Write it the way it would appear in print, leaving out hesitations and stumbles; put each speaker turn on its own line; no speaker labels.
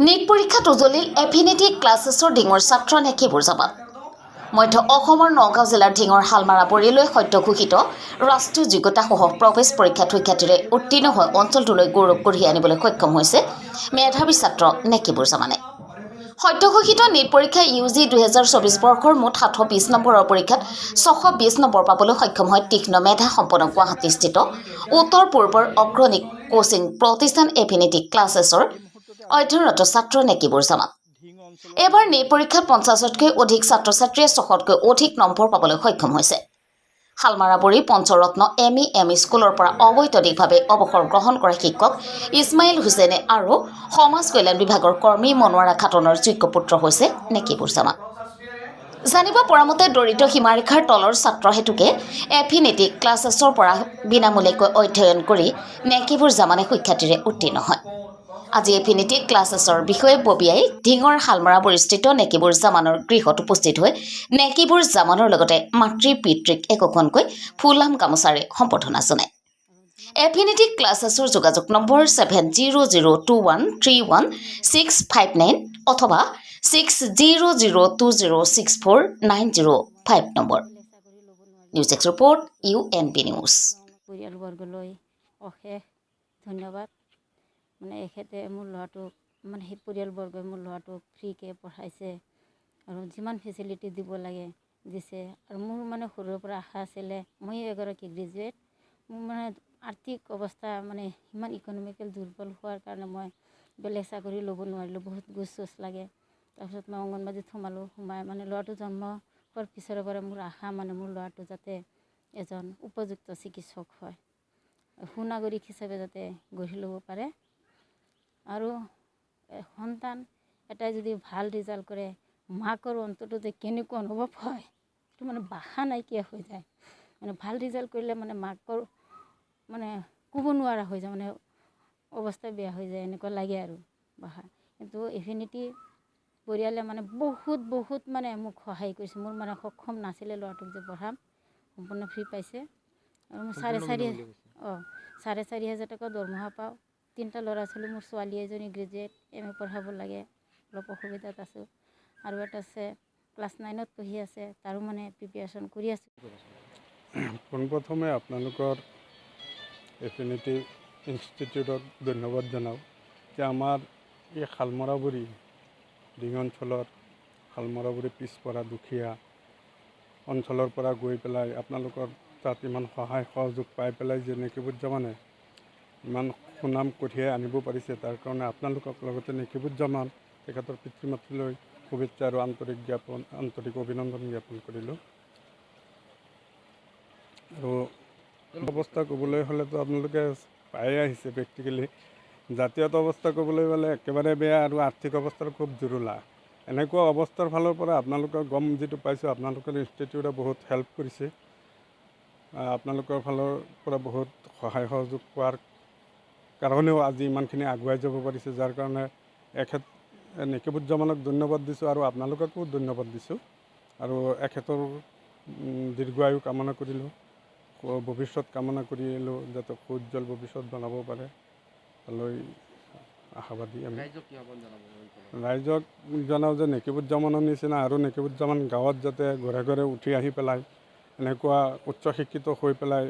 NEET পৰীক্ষাত উজলিল affinity ক্লাছেছৰ ঢিঙৰ ছাত্ৰ নেকিবুৰ জামান। মধ্য অসমৰ নগাঁও জিলাৰ ঢিঙৰ শালমাৰাবৰীলৈ সদ্য ঘোষিত ৰাষ্ট্ৰীয় যোগ্যতাসহ প্ৰৱেশ পৰীক্ষাত সুখ্যাতিৰে উত্তীৰ্ণ হৈ অঞ্চলটোলৈ গৌৰৱ কঢ়িয়াই আনিবলৈ সক্ষম হৈছে মেধাৱী ছাত্ৰ নেকিবুৰ জামানে। সদ্য ঘোষিত নীট পৰীক্ষা ইউ জি 2024 বৰ্ষৰ মুঠ 720 নম্বৰৰ পৰীক্ষাত 620 নম্বৰ পাবলৈ সক্ষম হয় তীক্ষ্ণ মেধা সম্পন্ন গুৱাহাটীস্থিত উত্তৰ পূৰ্বৰ অগ্ৰণী কোচিং প্ৰতিষ্ঠান এফিনিটি ক্লাছেছৰ অধ্যয়নৰত ছাত্ৰ নেকিবুৰ জামান। এইবাৰ নীট পৰীক্ষাত 50তকৈ অধিক ছাত্ৰ ছাত্ৰীয়ে 600তকৈ অধিক নম্বৰ পাবলৈ সক্ষম হৈছে। শালমাৰাবৰী পঞ্চৰত্ন এম ই এম স্কুলৰ পৰা অবৈতনিকভাৱে অৱসৰ গ্ৰহণ কৰা শিক্ষক ইছমাইল হুছেইনে আৰু সমাজ কল্যাণ বিভাগৰ কৰ্মী মনোৱাৰা খাতুনৰ যোগ্য পুত্ৰ হৈছে নেকিবুৰ জামান। জানিব পৰা মতে, দৰিদ্ৰ সীমাৰেখাৰ তলৰ ছাত্ৰ হেতুকে এফিনিটি ক্লাছেছৰ পৰা বিনামূলীয়াকৈ অধ্যয়ন কৰি নেকিবুৰ জামানে সুখ্যাতিৰে উত্তীৰ্ণ হয়। আজি এফিনিটি ক্লাছেছৰ বিষয়ববীয়াই ঢিঙৰ শালমৰাবৰীস্থিত নেকিবুৰ জামানৰ গৃহত উপস্থিত হৈ নেকিবুৰ জামানৰ লগতে মাতৃ পিতৃক একোখনকৈ ফুলাম গামোচাৰে সম্বৰ্ধনা জনায়। এফিনিটি ক্লাছেছৰ যোগাযোগ নম্বৰ 7002131659 অথবা 6002064905 number. News desk report, UNB news.
পৰিয়ালবৰ্গলৈ অশেষ ধন্যবাদ। মানে এখেতে মোৰ ল'ৰাটোক, মানে সেই পৰিয়ালবৰ্গই মোৰ ল'ৰাটোক ফ্ৰীকৈ পঢ়াইছে আৰু যিমান ফেচিলিটি দিব লাগে দিছে। আৰু মোৰ মানে সৰুৰে পৰা আশা আছিলে, ময়ো এগৰাকী গ্ৰেজুৱেট। মোৰ মানে আৰ্থিক অৱস্থা মানে ইমান ইকনমিকেল দুৰ্বল হোৱাৰ কাৰণে মই বেলেগ চাকৰি ল'ব নোৱাৰিলোঁ। বহুত ঘোচ চোচ লাগে। তাৰপিছত মই অংগনবাদীত সোমালোঁ। সোমাই মানে ল'ৰাটো জন্ম হোৱাৰ পিছৰে পৰা মোৰ আশা, মানে মোৰ ল'ৰাটো যাতে এজন উপযুক্ত চিকিৎসক হয়, সুনাগৰিক হিচাপে যাতে গঢ়ি ল'ব পাৰে। আৰু সন্তান এটাই যদি ভাল ৰিজাল্ট কৰে, মাকৰ অন্তৰটো যে কেনেকুৱা অনুভৱ হয়, সেইটো মানে ভাষা নাইকিয়া হৈ যায়। মানে ভাল ৰিজাল্ট কৰিলে মানে মাকৰ মানে ক'ব নোৱাৰা হৈ যায়, মানে অৱস্থা বেয়া হৈ যায়, এনেকুৱা লাগে আৰু ভাষা। কিন্তু ইনফিনিটি পৰিয়ালে মানে বহুত বহুত মানে মোক সহায় কৰিছে। মোৰ মানে সক্ষম নাছিলে ল'ৰাটোক যে পঢ়াম, সম্পূৰ্ণ ফ্ৰী পাইছে। আৰু মোৰ 4,500 টকা দৰমহা পাওঁ। তিনিটা ল'ৰা ছোৱালী মোৰ। ছোৱালী এজনী গ্ৰেজুৱেট, এম এ পঢ়াব লাগে, অলপ অসুবিধাত আছোঁ। আৰু এটা আছে, ক্লাছ 9ত পঢ়ি আছে, তাৰো মানে প্ৰিপেৰেশ্যন কৰি আছোঁ।
পোনপ্ৰথমে আপোনালোকৰ এফিনিটি ইনষ্টিটিউটক ধন্যবাদ জনাওঁ যে আমাৰ এই শালমৰাবৰী ডিং অঞ্চলত, শালমৰাবৰী পিছপৰা দুখীয়া অঞ্চলৰ পৰা গৈ পেলাই আপোনালোকৰ তাত ইমান সহায় সহযোগ পাই পেলাই যে নেকিবুজ্জামানে ইমান সুনাম কঢ়িয়াই আনিব পাৰিছে, তাৰ কাৰণে আপোনালোকক লগতে নেকিবুজ্জামান, তেখেতৰ পিতৃ মাতৃলৈ শুভেচ্ছা আৰু আন্তৰিক অভিনন্দন জ্ঞাপন কৰিলোঁ। আৰু অৱস্থা ক'বলৈ হ'লেতো আপোনালোকে পায়ে আহিছে প্ৰেক্টিকেলি। জাতীয়ত অৱস্থা ক'বলৈ গ'লে একেবাৰে বেয়া আৰু আৰ্থিক অৱস্থাটো খুব জুৰুলা। এনেকুৱা অৱস্থাৰ ফালৰ পৰা আপোনালোকৰ গম যিটো পাইছোঁ, আপোনালোকৰ ইনষ্টিটিউটে বহুত হেল্প কৰিছে। আপোনালোকৰ ফালৰ পৰা বহুত সহায় সহযোগ পোৱাৰ কাৰণেও আজি ইমানখিনি আগুৱাই যাব পাৰিছে, যাৰ কাৰণে এখেত নেকিবুজ্জামানক ধন্যবাদ দিছোঁ আৰু আপোনালোককো ধন্যবাদ দিছোঁ। আৰু এখেতৰ দীৰ্ঘায়ু কামনা কৰিলোঁ, ভৱিষ্যত কামনা কৰিলোঁ, যাতে সুউজ্জ্বল ভৱিষ্যত বনাব পাৰে তালৈ আশাবাদী আমি। ৰাইজক জনাওঁ যে নেকিবুজ্জামানৰ নিচিনা আৰু নেকিবুজ্জামান গাঁৱত যাতে ঘৰে ঘৰে উঠি আহি পেলাই এনেকুৱা উচ্চ শিক্ষিত হৈ পেলাই।